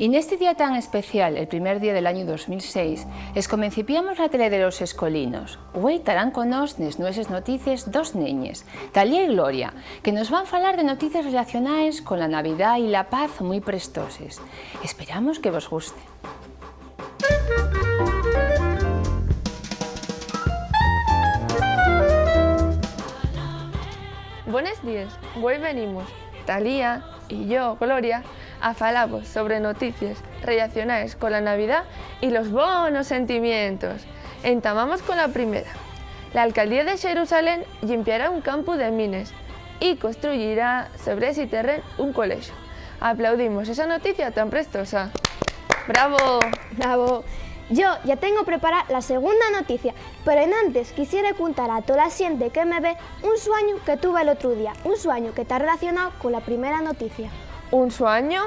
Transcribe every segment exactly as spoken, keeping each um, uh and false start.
Y nesti día tan especial, el primer día del añu dos mil seis, escomencipiamos la tele de los escolinos. Güei tarán con nós nes nueses noticies dos neñes, Talía y Gloria, que nos van falar de noticies relacionaes con la Navidá y la paz mui prestoses. Esperamos que vos guste. Bones díes, güei venimos, Talía y yo, Gloria, a falavos sobre noticies rellacionaes cola Navidá y los bonos sentimientos. Entamamos cola primera. La alcaldía de Xerusalén llimpiará un campu de mines y construyirá sobre esi terrén un colexu. Aplaudimos esa noticia tan prestosa. ¡Bravo! Bravo. Yo ya tengo prepará la segunda noticia, pero enantes quisiera cuntar a tola xente que me ve un suañu que tuve l'otru día, un suañu que ta relacionao cola primera noticia. ¿Un suañu?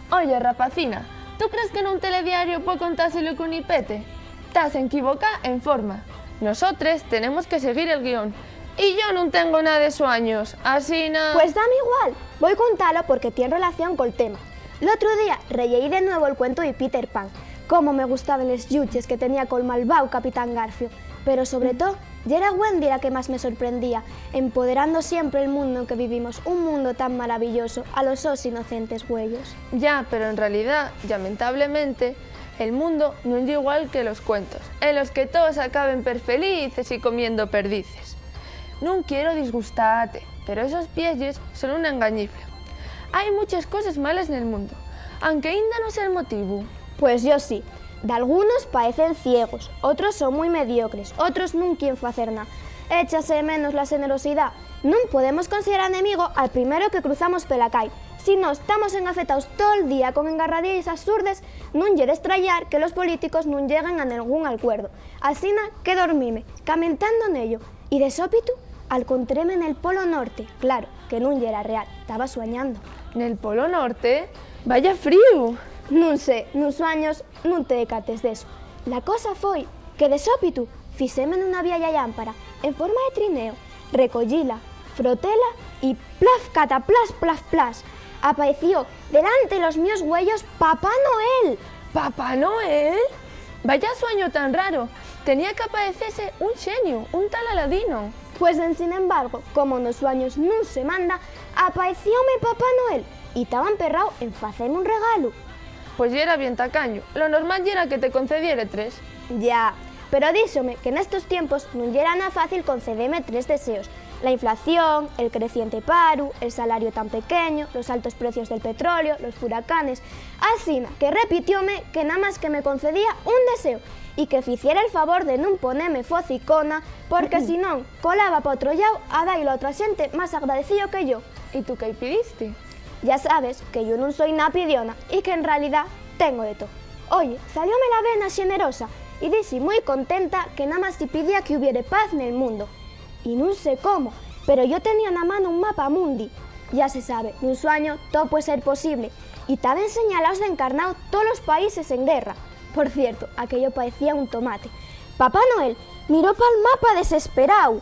Oye, rapacina, ¿tú crees que nun telediario pue contáselo con ipete? Tás enquivocá en forma. Nosotres tenemos que seguir el guión. Y yo nun tengo nada de suaños, asina. Pues dame igual, voi contalo porque tien relación col tema. L'otru día rellei de nuevo el cuentu de Peter Pan. Cómo me gustaben les lluches que tenía col malváu Capitán Garfio. Pero sobre too, yera Wendy la que más me sorprendía, empoderando siempre el mundo en que vivimos, un mundo tan maravilloso, a los sos inocentes güeyos. Ya, pero en realidá, llamentablemente, el mundo nun ye igual que los cuentos, en los que toos acaben perfelices y comiendo perdices. Nun quiero disgustate, pero esos pielles son una engañifla. Hai muches coses males nel mundo, anque aínda nun sea el motivu. Pues yo sí. Dalgunos paecen ciegos, otros son mui mediocres, otros nun quieren facer na. Échase de menos la xenerosidá. Nun podemos considerar enemigo al primero que cruzamos pela cai. Si nós tamos engafetaos tol día con engarradielles absurdes, nun ye d'estrayar que los políticos nun lleguen a nengún alcuerdo. Asina que dormime, camentando nello, y de sópitu alcontréme nel Polo Norte. Claro, que nun yera real, taba suañando. ¿Nel Polo Norte? ¡Vaya fríu! Nun sé, nun suaños, nun te decates d'eso. La cosa foi que de sópitu fixéme nuna viella llámpara en forma de trineo, recoyíla, frotéla y plaf, cataplas, plaf, plas, apaeció delante los mios güeyos Papá Noel. ¿Papá Noel? ¡Vaya suaño tan raro! Tenía qu'apaecese un xeniu, un tal Aladino. Pues, ensin embargo, como nos suaños nun se manda, apaecióme Papá Noel y taba emperrao en faceme un regalu. Pues yera bien tacañu, lo normal yera que te concediere tres. Ya, pero díxome que nestos tiempos nun yera na fácil concedeme tres deseos: la inflación, el creciente paru, el salario tan pequeño, los altos precios del petróleo, los furacanes. Asina que repitióme que namás que me concedía un deseo y que ficiera el favor de nun poneme focicona, porque si non, colaba pa otro llau a dailu a otra xente más agradecío que yo. ¿Y tú qué-y pidisti? Ya sabes que yo nun soi na pidiona y que en realidá tengo de too. Oye, salióme la vena xenerosa y dixi mui contenta que namás-y pidía que hubiere paz nel mundo. Y nun sé cómo, pero yo tenía na mano un mapa mundi. Ya se sabe, nun suaño too pue ser posible, y taben señalaos d'encarnao tolos países en guerra. Por cierto, aquello paecía un tomate. Papá Noel miró pal mapa desesperáu.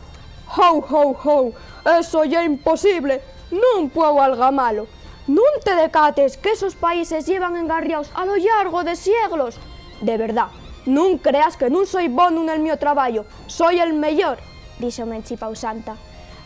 ¡Ho, ho, ho! ¡Eso ye imposible! ¡Nun pueu algamalo! ¿Nun te decates qu'esos países llevan engarriaos a lo llargo de sieglos? De verdá, nun creas que nun soi bonu nel mio trabayo, soi el meyor, díxome enchipao Santa.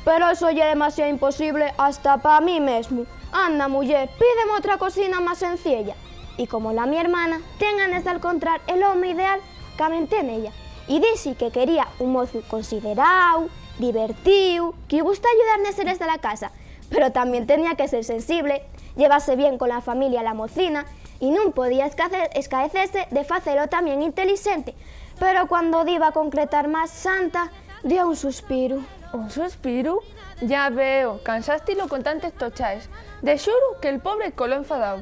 Pero eso ye demasiao imposible hasta pa mi mesmu. Anda, muyer, pídeme otra cosina más senciella. Y como la mi hermana tien ganes d'alcontrar el home ideal, camenté nella y dixi que quería un mozu consideráu, divertíu, que-y gusta ayudar nes seres de la casa, pero tamién tenía que ser sensible, llevase bien con la familia la mocina, y nun podía escace-, escaecese de facelo tamién intelixente. Pero cuando diba a concretar más, Santa dio un suspiru. ¿Un suspiru? Ya veo, cansástilo con tantes tochaes. De xuru que'l pobre coló enfadáu.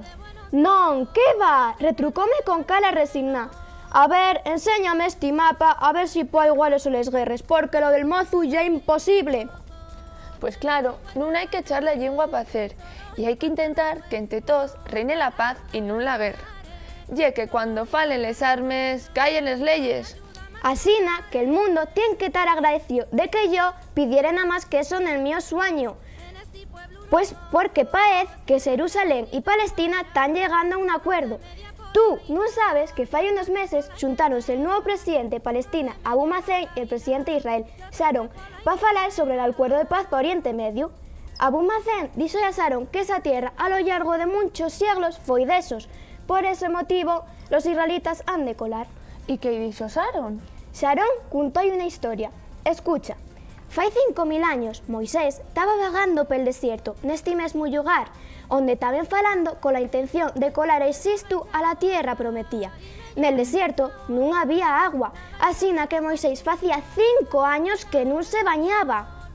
Non, qué va, retrucóme con cara resigná. A ver, enséñame esti mapa, a ver si pue aiguales les guerres, porque lo del mozu ye imposible. Pues claro, nun hai que echar la llingua pa hacer, y hai que intentar que ente toos reine la paz y nun la guerra. Ye que cuando falen les armes, callen les leyes. Asina que'l mundo tien que tar agradecío de que yo pidiere namás qu'eso nel mio suañu. Pues porque paez que Xerusalén y Palestina tán llegando a un acuerdo. Tú nun sabes que fai unos meses xuntáronse el nuevo presidente de Palestina, Abu Mazen, y el presidente d'Israel, Sharon, pa falar sobre l'alcuerdu de paz pa Oriente Mediu. Abu Mazen dixo-y a Sharon que esa tierra, a lo llargo de munchos sieglos, foi d'esos. Por ese motivo, los israelitas han de colar. ¿Y qué dixo Sharon? Sharon cuntó-y una historia. Escucha. Fai cinco mil años, Moisés taba vagando pel desierto, nesti mesmu llugar, onde taben falando cola intención de colar Exiptu a la tierra prometía. Nel desierto nun había agua, asina que Moisés facía cinco años que nun se bañaba.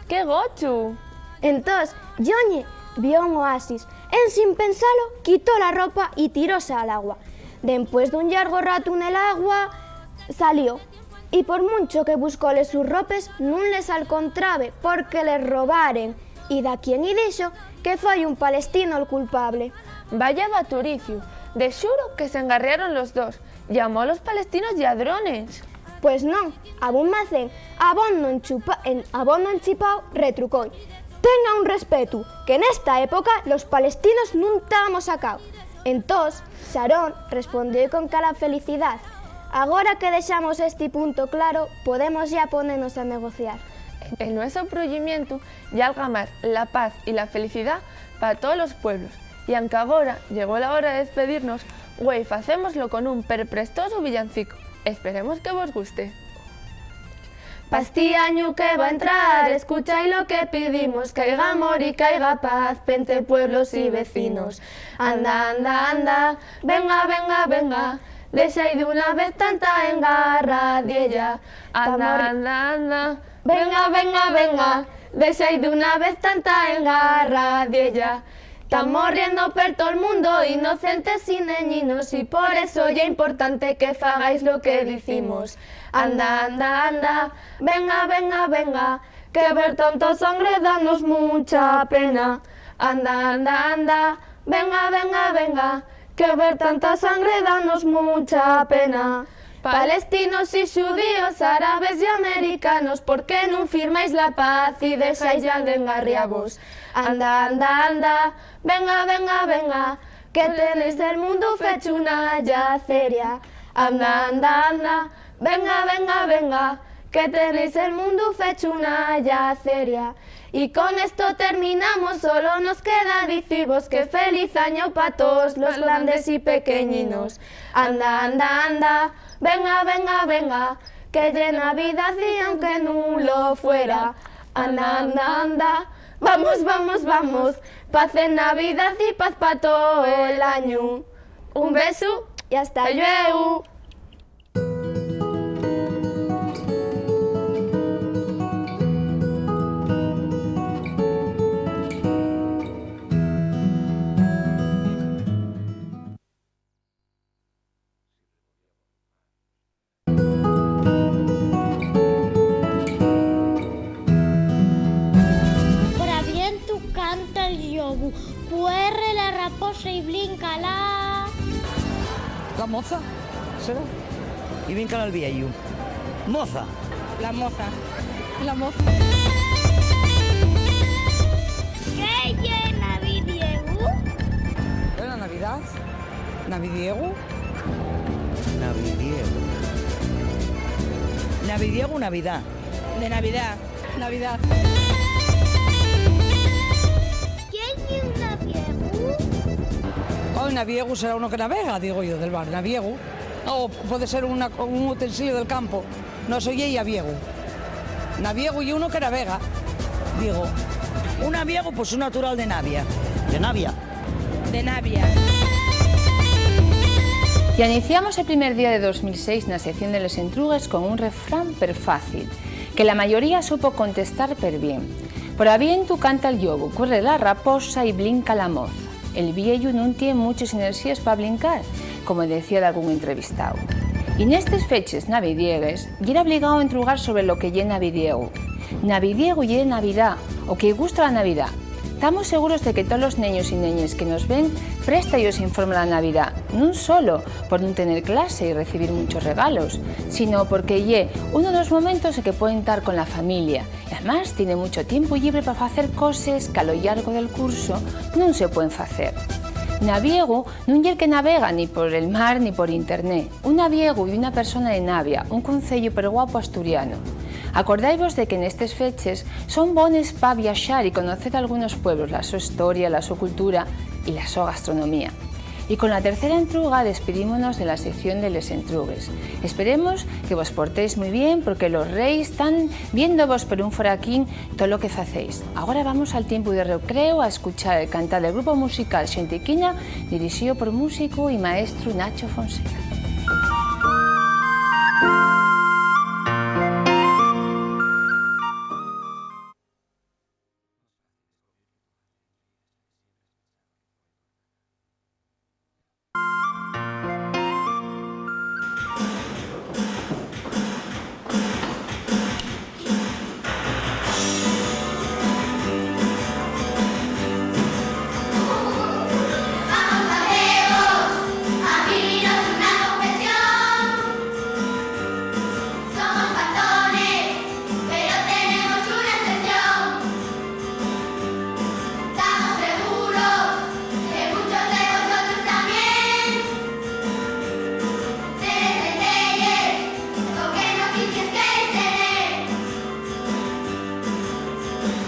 ¡Qué gochu! Entós, Johnny vio un oasis. Ensin pensalo, quitó la ropa y tiróse al agua. Dempués d'un llargo ratu nel agua, salió. Y por muncho que buscó les sus ropes, nun les alcontrabe, porque les robaren. Y daquién-y dixo que foi un palestino'l culpable. Vaya baturiciu, de xuru que s'engarriaron los dos. Llamó a los palestinos lladrones. Pues non, Abu Mazen, abondo enchupa-, en-, abondo enchipao, retrucó-y: "Tenga un respetu, que nesta época los palestinos nun tábamos acá". Entós, Sharon respondió-y con cara felicidá: "Agora que dexamos esti punto claro, podemos yá ponenos a negociar". El nueso proyimientu ye algamar la paz y la felicidá pa tolos pueblos. Y anque agora llegó la hora de despedirnos, güei facémoslo con un perprestosu villancicu. Esperemos que vos guste. Pa esti añu que va entrar, escuchai lo que pidimos, qu'haiga amor y qu'haiga paz pente pueblos y vecinos. Anda, anda, anda, venga, venga, venga, dexai d'una vez tanta engarradiella. Anda, anda, anda, venga, venga, venga, dexai d'una vez tanta engarradiella. Ta morriendo per tol mundo inocentes y neñinos, y por eso ye importante que fagáis lo que dicimos. Anda, anda, anda, venga, venga, venga, que ver tanta sangre danos mucha pena. Anda, anda, anda, venga, venga, venga, que ver tanta sangre danos mucha pena. Palestinos y xudíos, árabes y americanos, ¿por qué nun firmáis la paz y dexáis ya d'engarriavos? Anda, anda, anda, venga, venga, venga, que tenéis el mundu fechu una yaceria. Anda, anda, anda, venga, venga, venga, que tenéis el mundu fechu una yaceria. Y con esto terminamos, solo nos queda dicivos que feliz año pa toos los grandes y pequeñinos. Anda, anda, anda, venga, venga, venga, que ye Navidad y aunque nun lo fuera. Anda, anda, anda, vamos, vamos, vamos, paz en Navidad y paz pa todo el año. Un besu y hasta llueu. Por avientu canta'l llobu, cuerre la raposa y blinca la... La moza, ¿será? Y blinca l'albiellu. Moza. La moza. La moza. ¿Qué ye Navidiegu? ¿Era Navidad? ¿Navidiegu? Navidiegu. Navidiegu, Navidá. De Navidá. Navidad. ¿Quién ye un naviegu? Oh, un naviegu será uno que navega, digo yo, del bar, naviegu. O puede ser una, un utensilio del campo. No, eso ye yaviegu. Naviegu ye uno que navega, digo. Un naviegu, pues un natural de Navia. De Navia. De Navia. Y aniciamos el primer día de dos mil seis na sección de les entrugues con un refrán perfácil, que la mayoría supo contestar perbién. Por avientu canta'l llobu, cuerre la raposa y blinca la moza. El viellu nun tien muches enerxíes pa blincar, como decía dalgún entrevistáu. Y nestes feches navidiegues, yera obligao entrugar sobre lo que ye Navidiegu. Navidiegu ye Navidá, o que-y gusta la Navidá. Tamos seguros de que tolos neños y neñes que nos ven présta-yos informe a la Navidá, nun solo por nun tener clase y recibir munchos regalos, sino porque ye unu de los momentos en que pueden tar con la familia, y amás tiene muncho tiempu llibre pa facer coses qu'a lo llargo del curso nun se pueden facer. Naviegu nun ye el que navega ni por el mar ni por internet. Un naviegu ye una persona de Navia, un conceyu perguapu asturianu. Acordaivos de que nestes feches son bones pa viaxar y conocer algunos pueblos, la so historia, la so cultura y la so gastronomía. Y con la tercera entruga despidímonos de la sección de les entrugues. Esperemos que vos portéis mui bien, porque los reis tán viéndovos per un foraquín tolo que facéis. Agora vamos al tiempu de recreo a escuchar el cantar del grupu musical Xentiquiña, dirixío por músicu y maestru Nacho Fonseca. Somos faltones, pero tenemos una excepción. Estamos seguros que muchos de vosotros también. Se les entendéis, porque noticias queréis tener.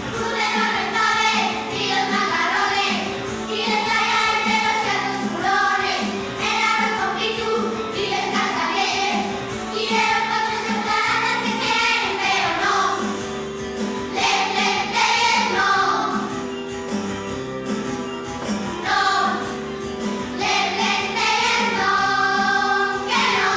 Crucen los restaurantes y los macarrones, y les trae a los cerros y a los turrones, el arroz con pitu y les castañeres, y de los coches los garajes que quieren, pero no, les lentejas no. No, les lentejas no, que no.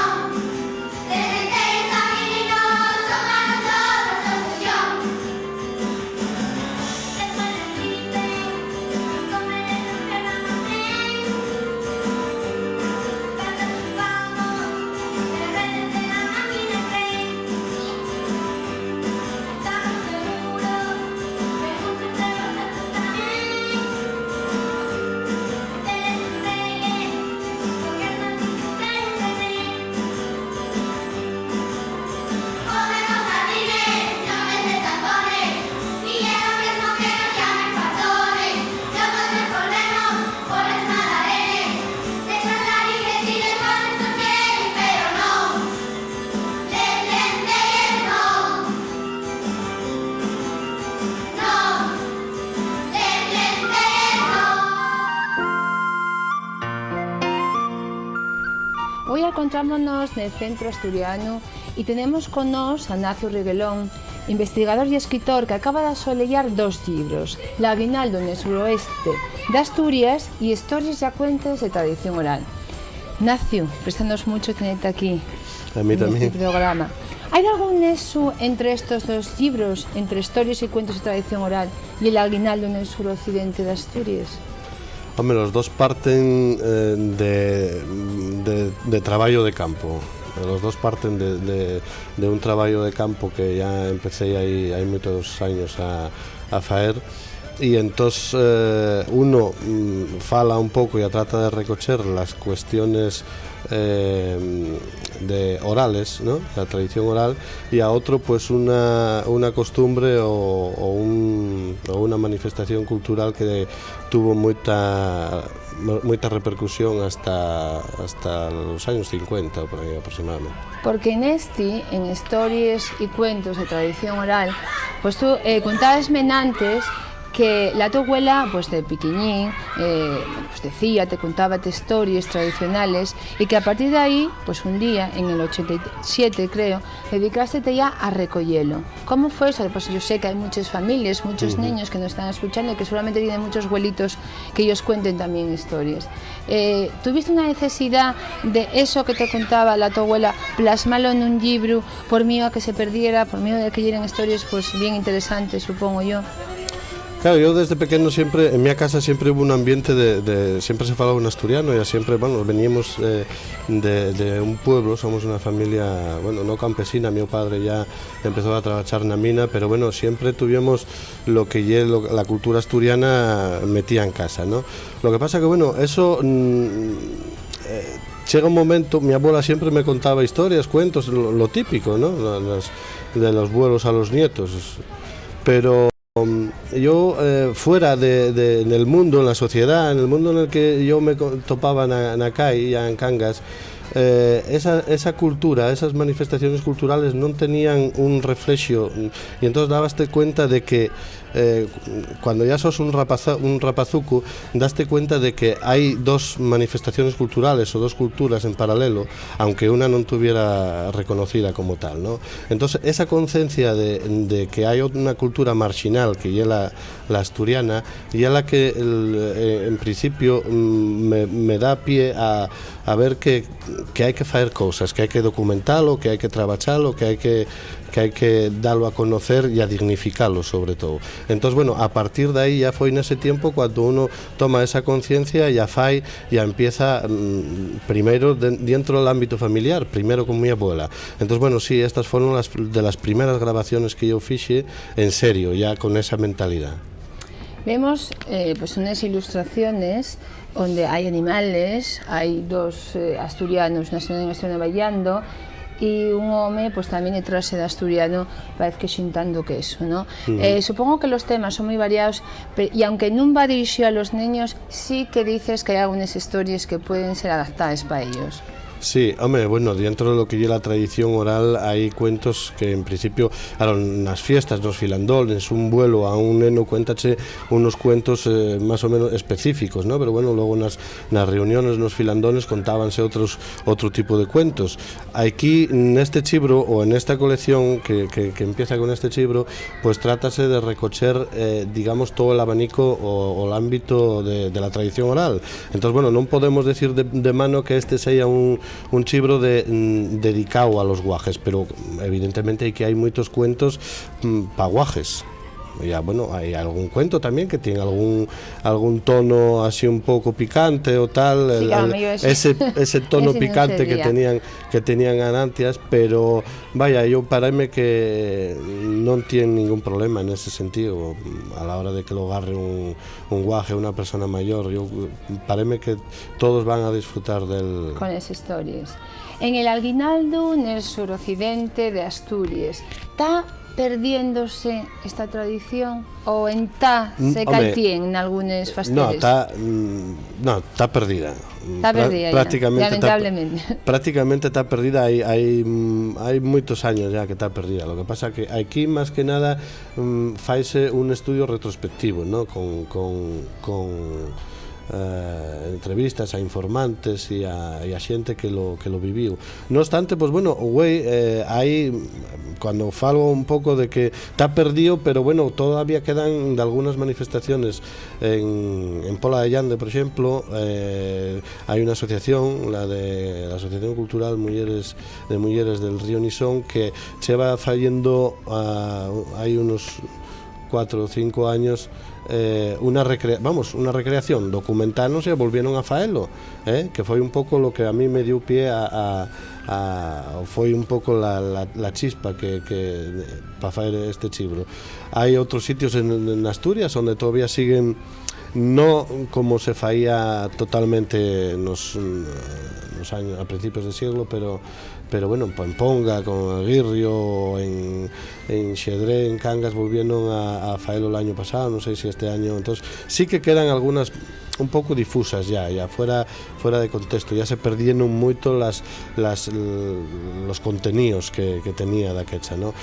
Hoy encontrámonos nel Centru Asturianu y tenemos con nós a Nacio Riguelón, investigador y escritor que acaba d'asoleyar dos llibros, L'aguinaldo nel suroeste d'Asturias y Histories ya cuentes de tradición oral. Nacio, préstanos mucho tenerte aquí. A mí también. Nesti programa. ¿Hai algún nexu entre estos dos llibros, entre Histories y cuentos de tradición oral y El aguinaldo nel suroccidente d'Asturies? Home, los dos parten, eh, de, de, de trabayo de campo. Los dos parten de, de, de un trabayo de campo que ya empecé hai, hai muchos años a, a faer. Y entós, eh, uno, mm, fala un poco y trata de recocher las cuestiones, eh, de orales, ¿no? La tradición oral, y a otro, pues, una, una costumbre o, o un, o una manifestación cultural que tuvo muita, muita repercusión hasta, hasta los años cincuenta o por ahí aproximadamente. Porque nesti, en Histories y cuentos de tradición oral, pues tú, eh, contábesme enantes que la to abuela, pues, de piquiñín, eh, pues, decía, te contaba histories tradicionales, y que a partir de ahí, pues, un día, en el ochenta y siete, creo, dedicástete ya a recoyelo. ¿Cómo fue eso? Pues yo sé que hay muchas familias, muchos niños que nos están escuchando y que seguramente tienen muchos abuelitos que ellos cuenten también historias. Eh, ¿tuviste una necesidad de eso que te contaba la to abuela, plasmalo nun llibru, por miedo a que se perdiera, por miedo de que yeren historias, pues, bien interesantes, supongo yo? Claro, yo desde pequeño siempre, en mi casa siempre hubo un ambiente de, de, siempre se falaba en asturiano, ya siempre, bueno, veníamos, eh, de, de un pueblo, somos una familia, bueno, no campesina, mi padre ya empezó a trabajar en la mina, pero bueno, siempre tuvimos lo que ye lo, la cultura asturiana metía en casa, ¿no? Lo que pasa que, bueno, eso, mm, eh, llega un momento, mi abuela siempre me contaba historias, cuentos, lo, lo típico, ¿no? La, las, de los abuelos a los nietos, pero Yo, eh, fuera de, de, en el mundo, en la sociedad, en el mundo en el que yo me co-, topaba na, na cai, ya en Cangas, eh, esa, esa cultura, esas manifestaciones culturales non tenían un reflexo, y entonces dabaste cuenta de que, eh, cuando ya sos un rapaza-, un rapazuco, daste cuenta de que hay dos manifestaciones culturales o dos culturas en paralelo, aunque una non tuviera reconocida como tal, ¿no? Entonces, esa conciencia de, de que hay una cultura marginal, que ye la, la asturiana, ye la que, el, eh, en principio, mm, me, me da pie a, a ver que, que hai que faer cosas, que hai que documentalo, que hai que trabachalo, que hai que, que hai que dalo a conocer y a dignificalo, sobre todo. Entonces, bueno, a partir de ahí ya foi nese tiempo cuando uno toma esa conciencia, ya fai, ya empieza, mm, primero de, dentro del ámbito familiar, primero con mi abuela. Entonces, bueno, sí, estas fueron las, de las primeras grabaciones que yo fixe en serio, ya con esa mentalidad. Vemos, eh, pues, unas ilustraciones onde hai animales, hai dos, eh, asturianos, un asturiano y una asturiana bailando, y un home, pues, también de traxe d'asturiano, parece que xintando queso, ¿no? Eh, supongo que los temas son muy variados, pe-, y aunque nun va dirixido a los neños, sí que dices que hai algunas historias que pueden ser adaptadas pa ellos. Sí, home, bueno, dientro de lo que ye la tradición oral hai cuentos que, en principio, claro, nas fiestas, nos filandones, un vuelo a un neno cuéntache unos cuentos, eh, más o menos específicos, ¿no? Pero bueno, luego nas, nas reuniones, nos filandones, contábanse otros, otro tipo de cuentos. Aquí, neste chibro, o en esta colección que, que, que empieza con este chibro, pues trátase de recocher, eh, digamos, todo el abanico o, o el ámbito de, de la tradición oral. Entonces, bueno, non podemos decir de, de mano que este sea un, un chibro de, mm, dedicao a los guajes, pero evidentemente hai que hai moitos cuentos, mm, pa guajes. Ya, bueno, hai algún cuento también que tiene algún, algún tono así un poco picante o tal, Sí, el, claro, el, medio ese. ese, ese tono Ese no picante que sería. tenían, que tenían anantias, pero vaya, yo pareme que non tiene ningún problema en ese sentido, a la hora de que lo agarre un, un guaje, una persona mayor, yo pareme que todos van a disfrutar del Con les histories. En el Aguinaldo, nel suroccidente de Asturies, ta perdiéndose esta tradición o entá Mm, se home, caltién nalgunes no, fasteres? ta, mm, no, ta perdida. Ta Pra-, perdida, ya, prácticamente ta, lamentablemente. prácticamente ta perdida. Hai, hai, mm, hai moitos años ya que ta perdida. Lo que pasa que aquí, más que nada, mm, faise un estudio retrospectivo, ¿no? Con, con, con, eh, entrevistas a informantes y a, y a xente que lo, que lo viviu. No obstante, pues bueno, güei, eh, hai, cuando falgo un poco de que ta perdido, pero bueno, todavía quedan de algunas manifestaciones en, en Pola de Llande, por exemplo, eh, hai una asociación, la de la Asociación Cultural Muyeres, de Muyeres del Río Nisón, que cheva fayendo, ah, hai unos cuatro o cinco años, eh, una recre-, vamos, una recreación, documentáronse y volvieron a faelo, eh, que foi un poco lo que a mí me dio pie a, a, a, foi un poco la, la, la chispa que, que, pa faer este chibro. Hai otros sitios en, en Asturias onde todavía siguen, no como se faía totalmente nos, nos años, a principios de siglo, pero, pero bueno, en Ponga, con Aguirrio, en, en Xedré, en Cangas, volvieron a, a faelo el año pasado, no sé si este año. Entonces, sí que quedan algunas un poco difusas ya, ya fuera, fuera de contexto, ya se perdieron mucho las, las, l-, los contenidos que, que tenía daquecha, ¿no?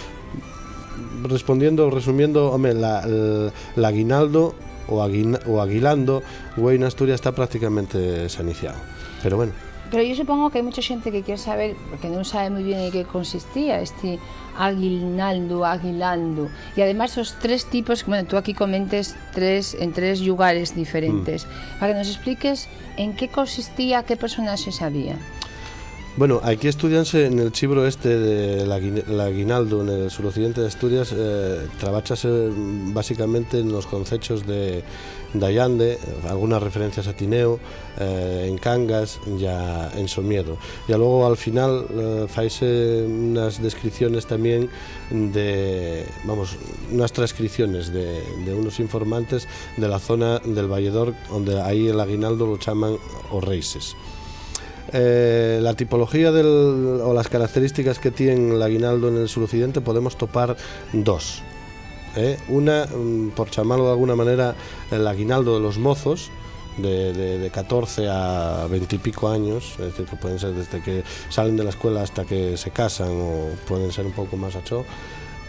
Respondiendo, resumiendo, home, la, l-, l'aguinaldo o aguin-, o aguilando, güei, en Asturias está prácticamente saniciado. Pero bueno. Pero yo supongo que hay mucha gente que quiere saber, porque no sabe muy bien en qué consistía este aguinaldo, aguilando. Y además esos tres tipos, bueno, tú aquí comentes tres, en tres lugares diferentes. Mm. Para que nos expliques en qué consistía, qué personajes había. Bueno, aquí estudianse en el chibro este de l'aguin-, l'aguinaldo en el suroccidente de Asturias, eh, trabáchase, mm, básicamente en los concechos de, d'Allande, algunas referencias a Tineo, eh, en Cangas ya en Somiedo. Ya luego al final, eh, faise unas descripciones también de, vamos, unas transcripciones de, de unos informantes de la zona del Valledor, donde ahí el aguinaldo lo llaman os reises. Eh, la tipología del, o las características que tiene l'aguinaldo en el suroccidente podemos topar dos. ¿eh? Una, mm, por llamarlo de alguna manera, el aguinaldo de los mozos, de, de, de catorce a veinte y pico años, es decir, que pueden ser desde que salen de la escuela hasta que se casan, o pueden ser un poco más achó,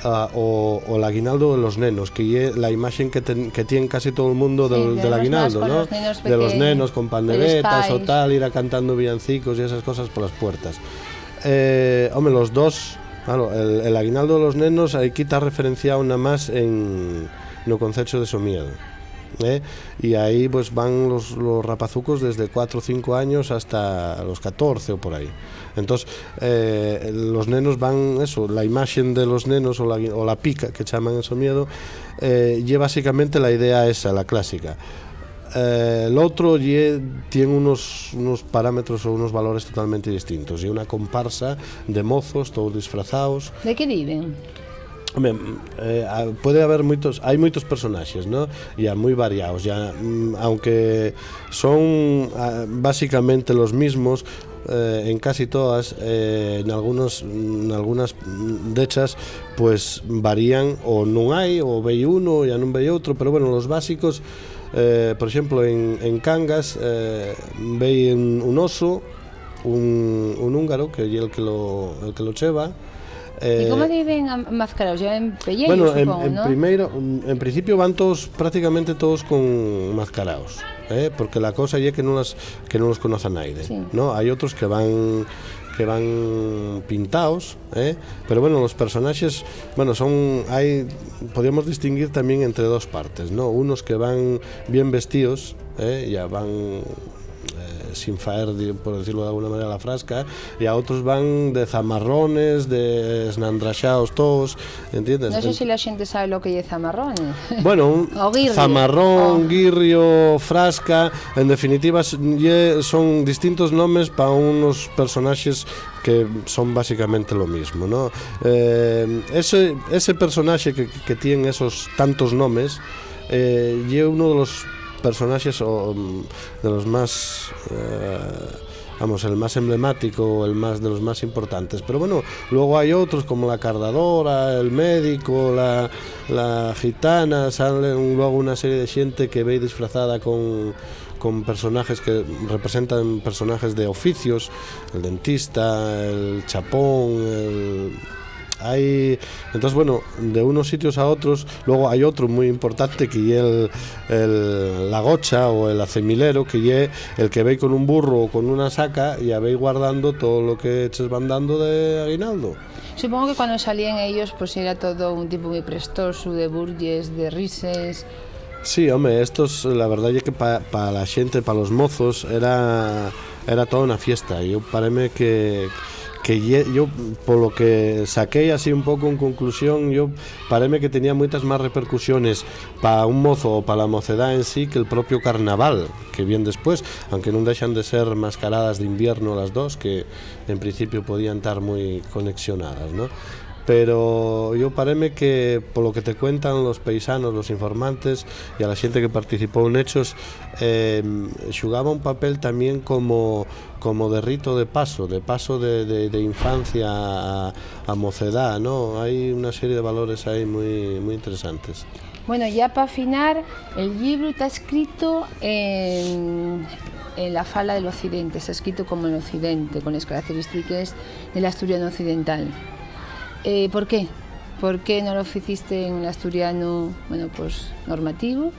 ah, o, o el aguinaldo de los nenos, que ye la imagen que, ten- que tiene casi todo el mundo Sí, del, del tenemos más aguinaldo, con ¿no? Los nenos De los pequeños, nenos con con los panderetas o pais. Tal, ir a cantando villancicos y esas cosas por las puertas. Eh, hombre, los dos, claro, el, el aguinaldo de los nenos aquí está referenciado nada más en no concecho de Somiedo. ¿Eh? Y ahí, pues, van los, los rapazucos desde cuatro o cinco años hasta los catorce o por ahí. Entonces, eh, los nenos van, eso, la imagen de los nenos o la, o la pica que llaman en Somiedo, eh, ye básicamente la idea esa, la clásica. Eh, el otro ye, tiene unos, unos parámetros o unos valores totalmente distintos. Y una comparsa de mozos, todos disfrazados. ¿De qué viven? Hombre, eh, a- puede haber muchos, hay muchos personajes, ¿no? Ya muy variados, ya, mm, aunque son, ah, básicamente los mismos, eh, en casi todas, eh, en algunos, en algunas, mm, de ellas, pues varían, o no hay, o ve uno, ya no ve otro, pero bueno, los básicos, eh, por ejemplo, en, en Cangas, eh, ve un, un oso, un, un húngaro, que es el que lo, el que lo lleva. ¿Y cómo, eh, llevan am-, mascarados? Llevan pelleyu, bueno, en, supongo, en ¿no? Primero, en principio van todos, prácticamente todos con mascarados, ¿eh? Porque la cosa es que no las, que no los conoce nadie, sí, ¿no? Hay otros que van, que van pintados, ¿eh? Pero bueno, los personajes, bueno, son, hay, podríamos distinguir también entre dos partes, ¿no? Unos que van bien vestidos, ¿eh? Ya van, eh, sin faer, di- por decirlo de alguna manera, la frasca, y a otros van de zamarrones, de esnandraxaos todos, ¿entiendes? No sé si la gente sabe lo que es zamarrón. Bueno, un zamarrón, guirrio, frasca, en definitiva, s- ye- son distintos nombres para unos personajes que son básicamente lo mismo, ¿no? Eh, ese, ese personaje que, que tiene esos tantos nombres, eh, ye uno de los personajes, o, mm, de los más, eh, vamos, el más emblemático, el más, de los más importantes. Pero bueno, luego hay otros como la cardadora, el médico, la, la gitana, salen luego una serie de gente que ve disfrazada con, con personajes que representan personajes de oficios, el dentista, el chapón, el, hay, entonces, bueno, de unos sitios a otros. Luego hay otro muy importante que es el, el- la gocha o el acemilero, que es el que ve con un burro o con una saca y ve guardando todo lo que eches van dando de aguinaldo. Supongo que cuando salían ellos, pues era todo un tipo muy prestoso, de burgues, de rises. Sí, hombre, estos, la verdad es que para la gente, para los mozos, era, era toda una fiesta. Yo pareme que, que ye- yo, por lo que saqué así un poco en conclusión, yo pareme que tenía muchas más repercusiones para un mozo o para la mocedad en sí que el propio carnaval, que viene después, aunque no dejan de ser mascaradas de invierno las dos, que en principio podían estar muy conexionadas, ¿no? Pero yo pareme que, por lo que te cuentan los paisanos, los informantes y a la gente que participó en hechos, eh, jugaba un papel también como, como de rito de paso, de paso de, de- de infancia a, a mocedad, ¿no? Hay una serie de valores ahí muy, muy interesantes. Bueno, ya pa finar, el llibru ta escrito en, en la fala del occidente, ta escrito como en occidente, con les característiques del asturianu occidental. Eh, ¿por qué? ¿Por qué no lo ficiste en un asturianu, bueno, pues, normativo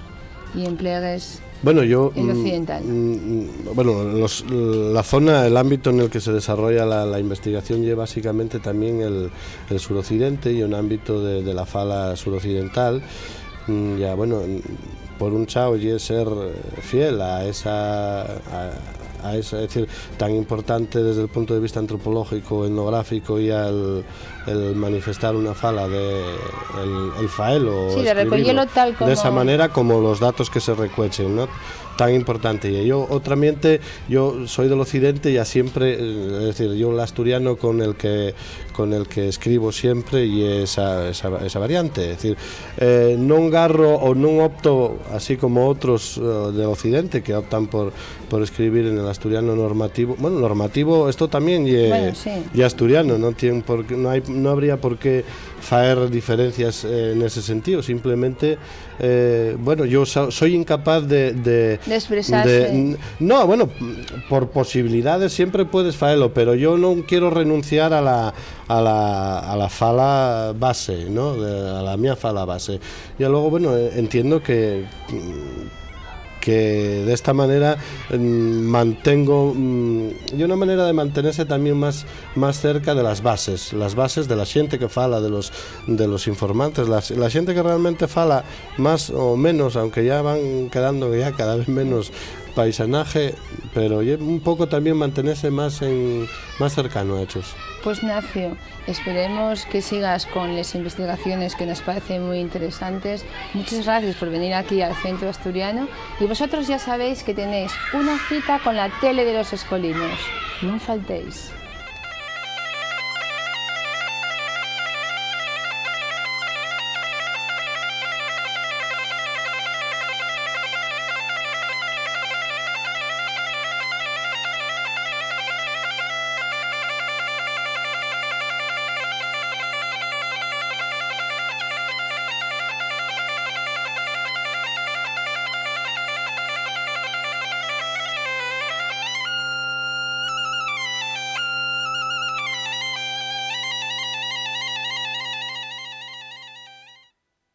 y emplegues Bueno, yo, el mm, occidental? Mm, mm, bueno, los- la zona, el ámbito en el que se desarrolla la, la investigación ye básicamente también el, el suroccidente y un ámbito de, de la fala suroccidental. Mm, ya, bueno, mm, por un chao ye ser, eh, fiel a esa, a, a esa, es decir, tan importante desde el punto de vista antropológico, etnográfico y al, el manifestar una fala de el, el faelo Sí, de escribirlo recoyelo tal de esa como manera como los datos que se recuechen, ¿no? tan importante. Y yo, otro ambiente, yo soy del occidente y ya siempre, eh, es decir, yo el asturiano con el que, con el que escribo siempre y esa, esa, esa variante. Es decir, eh, non garro o non opto, así como otros, eh, del occidente que optan por, por escribir en el asturiano normativo. Bueno, normativo, esto también y, Bueno, sí. y asturiano, no, tiene por qué, no, hay, no habría por qué faer diferencias, eh, en ese sentido. Simplemente, eh, bueno, yo so- soy incapaz de, de, De expresarse. de- n- no, bueno, por posibilidades siempre puedes faelo, pero yo no quiero renunciar a la, a la, a la fala base, ¿no? De- a la mía fala base. Y luego, bueno, eh, entiendo que, mm, que de esta manera, mm, mantengo, mm, y una manera de mantenerse también más, más cerca de las bases, las bases de la gente que fala, de los, de los informantes, la, la gente que realmente fala más o menos, aunque ya van quedando ya cada vez menos paisanaje, pero ye un poco también mantenerse más, en, más cercano a ellos. Pues Nacio, esperemos que sigas con las investigaciones que nos parecen muy interesantes. Muchas gracias por venir aquí al Centro Asturiano y vosotros ya sabéis que tenéis una cita con la tele de los escolinos. No faltéis.